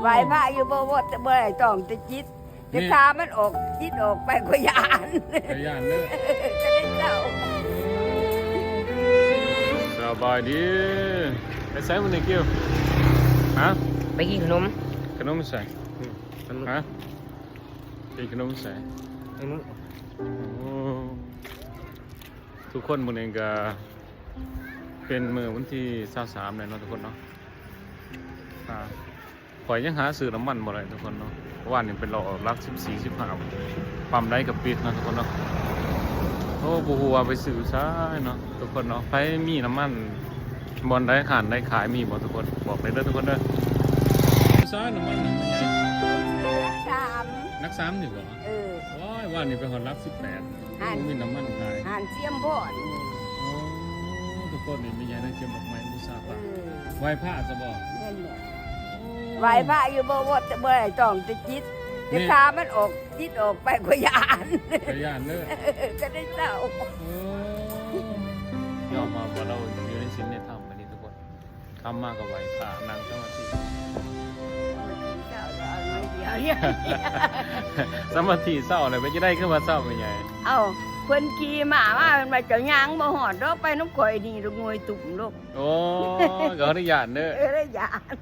ໄຫວ້ພະຢູ່ບໍ່ ບໍ່ ບໍ່ໄດ້ຕ້ອງແຕ່ຈິດ ແຕ່ ນີ້ ຖ້າມັນອອກຈິດອອກໄປກໍຢ້ານ ກໍຢ້ານເດີ ກໍໄດ້ເຈົ້າ. ສະບາຍດີ. ໄປໃສມື້ນີ້ ກິວ? ຮະ? ໄປກິນຂະໜົມ. ຂະໜົມໃສ? ອືມ ຂະໜົມ ຮະ? ກິນຂະໜົມໃສ? ໄອ້ມື້ ໂອ້ ທຸກຄົນ ມື້ນີ້ກໍເປັນມື້ວັນທີຊາວສາມແລ້ວເນາະ ທຸກຄົນເນາະ. ອ່າ ຂ້ອຍຍັງຫາຊື້ນ້ຳມັນບໍ່ໄດ້ ທຸກຄົນເນາະ. ວານນີ້ໄປເລາະຫຼັກສິບສີ່ ສິບຫ້າ ປ້ຳໃດກໍປິດເນາະ ທຸກຄົນເນາະ. ໂອ້ ບໍ່ຮູ້ວ່າໄປຊື້ໃສເນາະ ທຸກຄົນເນາະ. ໃຜມີນ້ຳມັນ ບ່ອນໃດ ຮ້ານໃດຂາຍ ມີບໍ່ ທຸກຄົນ? ບອກໄດ້ເດີ ທຸກຄົນເດີ. ໃສນ້ຳມັນ ຫຼັກສາມ ຫຼັກສາມນີ້ບໍ່? ເອີ ໂອ້ຍ ວານນີ້ໄປຮອດຫຼັກສິບແປດ ຮ້ານ ບໍ່ມີນ້ຳມັນຂາຍ ຮ້ານສຽມພອນ. ໂອ້ ທຸກຄົນ ນີ້ແມ່ໃຫຍ່ນາງກຽມດອກໄມ້ບູຊາພະ ເອີ ໄຫວ້ພະຊະບໍ່? ແມ່ນແຫຼະ ໂອ້ ໄຫວ້ພະຢູ່ບໍ່ ບໍ່ ບໍ່ໄດ້ຕ້ອງແຕ່ຈິດ ແຕ່ ນີ້ ຖ້າມັນອອກຈິດອອກໄປກໍຢ້ານ ກໍຢ້ານເດີ ກໍໄດ້ເຈົ້າ. ໂອ້ ຍອມຮັບວ່າລາວຢູ່ໃນສິນໃນທຳ ອັນນີ້ທຸກຄົນ. ຄ່ຳມາກໍໄຫວ້ພະ ນັ່ງສະມາທິ ສະມາທິເຊົາແລ້ວ. ເປັນຈັ່ງໃດຄືວ່າເຊົາ ແມ່ໃຫຍ່? ເອົ້າ ເພິ່ນຂີ່ມ້າມາ ເພິ່ນວ່າເຈົ້າຍ່າງບໍ່ຮອດດອກ ໄປນຳຂ້ອຍນີ້ ລູກງວຍຕຸ່ມລູກ. ໂອ້ ກໍອະນຸຍາດເດີ ເອີ ອະນຸຍາດ.